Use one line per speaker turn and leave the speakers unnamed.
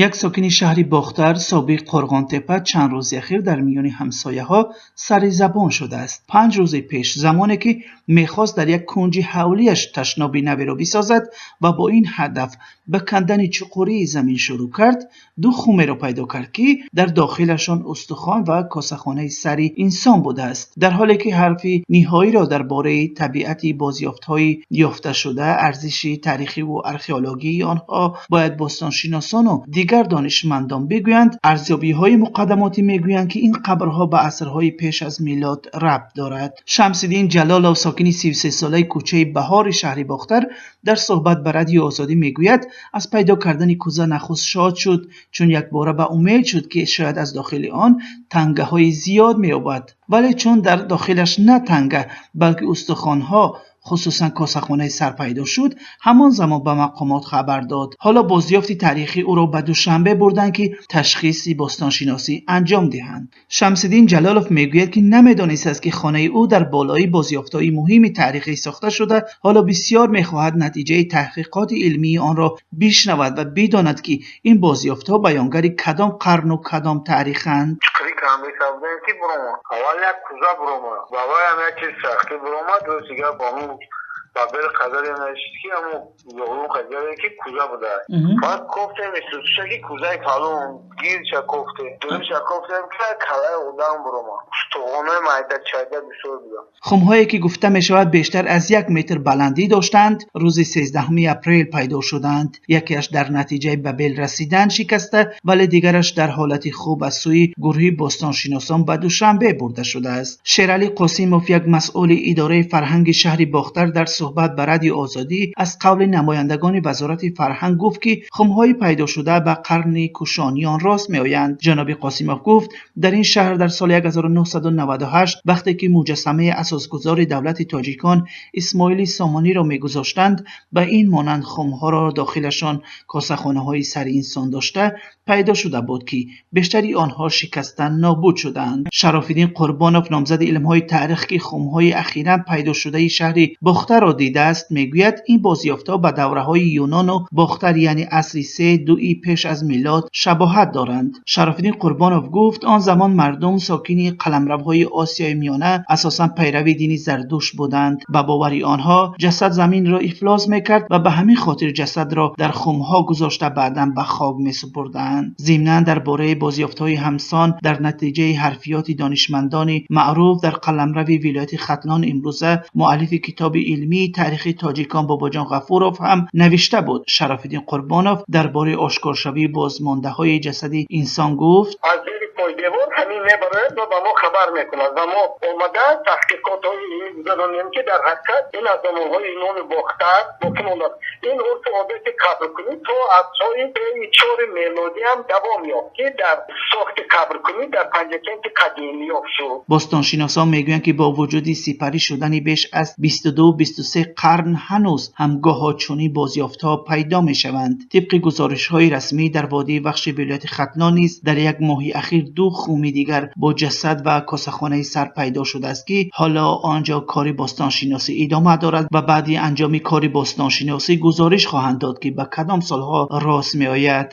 Як сокини шаҳри Бохтар, собиқ Қорғонтепа, чанд рӯзи ахир дар миёни ҳамсояҳо сари забон шудааст. 5 рӯзи пеш, замоне ки мехост дар як кунҷи ҳавлияш ташноби наверо бисозад ва бо ин ҳадаф ба кандани чуқурии замин шурӯъ кард, ду хумеро пайдо кард, ки дар дохилашон устухон ва косахонаи сари инсон будааст. Дар ҳоле ки ҳарфи ниҳоиро дар бораи табиати бозёфтҳои ёфташуда, арзиши таърихиву археологии онҳо бояд бостоншиносону дигар донишмандон бигӯянд, арзёбиҳои муқаддамотӣ мегӯянд, ки ин қабрҳо ба асрҳои пеш аз милод рабт дорад. Шамсиддин Ҷалолов, сокини 33-солаи кӯчаи Баҳори шаҳри Бохтар, дар суҳбат ба Радиои Озодӣ мегӯяд, аз пайдо кардани кӯза нахуст шод шуд, чун якбора ба умед шуд, ки шояд аз дохили он тангаҳои зиёд меёбад. Вале чун дар дохилаш на танга, балки устухонҳо, хусусан косахонаи сар пайдо шуд, ҳамон замон ба мақомот хабар дод. Ҳоло бозёфти таърихӣ ӯро ба Душанбе бурданд, ки ташхиси бостоншиносӣ анҷом диҳанд. Шамсиддин Ҷалолов мегӯяд, ки намедонистааст, ки хонаи ӯ дар болои бозёфтҳои муҳими таърихӣ сохта шуда, ҳоло бисёр мехоҳад натиҷаи таҳқиқоти илмии онро бишнавад ва бидонад, ки ин бозёфтҳо баёнгари кадом қарну кадом таъриханд.
Ки буромад, аввал як куза буромад, бабаям як чиз сахтӣ буромад. Рӯзи гап, ҳамун ба бели қадаре нашид, ки ҳамун зоғлум қадаре, ки куза будааст. Баъд кофтем истусуша, ки кузаи фалон гирча кофтем, дурича кофтем, ки калаи одам буромад, устухонои майда чайда бисёр буда.
Хумҳое, ки гуфта мешавад, бештар аз 1 метр баландӣ доштанд, рӯзи 13 апрел пайдо шуданд. Якеаш дар натиҷаи ба бел расидан шикаста, вале дигараш дар ҳолати хуб аз сӯи гурӯҳи бостоншиносон ба Душанбе бурда шудааст. Шералӣ Қосимов, як масъули идораи фарҳанги шаҳри Бохтар, дар суҳбат ба Радиои Озодӣ аз қавли намояндагони Вазорати фарҳанг гуфт, ки хумҳои пайдошуда ба қарни Кушониён рост меоянд. Ҷаноби Қосимов гуфт, дар ин шаҳр дар соли 1998, вақте ки муҷассамаи асосгузори давлати тоҷикон Исмоили Сомониро мегузоштанд, ба ин монанд хумҳоро дохилашон косахонаҳои сари инсон дошта пайдо шуда буд, ки бештари онҳо шикаста нобуд шудаанд. Шарофиддин Қурбонов, номзади илмҳои таърих, ки хумҳои ахиран пайдошудаи шаҳри Бохтарро дидааст, мегӯяд, ин бозёфтҳо ба давраҳои Юнону Бохтар, яъне асри се дуи пеш аз милод, шабоҳат доранд. Шарофиддин Қурбонов гуфт, он замон мардум сокини қаламравҳои Осиёи Миёна асосан пайрави дини Зардушт буданд. Ба бовари онҳо, ҷасад заминро ифлос мекард ва ба ҳамин хотир ҷасадро дар хумҳо гузошта, баъдан ба хок месупурданд. Зимнан, дар бораи бозёфтҳои ҳамсон дар натиҷаи ҳарфиёти донишмандони маъруф дар қаламрави вилояти Хатлон имрӯза, муаллифи китоби илмии таърихи тоҷикон Бобоҷон Ғафуров ҳам навишта буд. Шарофиддин Қурбонов дар бораи ошкоршавии бозмондаҳои ҷасади инсон гуфт:
Аз зери пойдевор ҳамин мебарояд ва ба мо хабар мекунад ва мо омада таҳқиқотҳои илмӣ гузаронем, ки дар ҳақиқат ин аз замонҳои Юнону Бохтар боқӣ мондааст. Ин урфу одати қабркунӣ то асрҳои чори мелодӣ ҳам давом ёфт, ки дар сохти қабркунӣ дар Панҷакенти қадим ёфт шуд.
Бостоншиносон мегӯянд, ки бо вуҷуди сипарӣ шудани беш аз 22-23 қарн, ҳанӯз ҳам гоҳо чунин бозёфтҳо пайдо мешаванд. Тибқи гузоришҳои расмӣ, дар водии Вахши вилояти Хатлон низ дар як моҳи ахир ду хуми дигар бо ҷасад ва косахонаи сар пайдо шудааст, ки ҳоло он ҷо кори бостоншиносӣ идома дорад ва баъди анҷоми кори бостоншиносӣ гузориш хоҳанд дод, ки ба кадом солҳо рост меояд.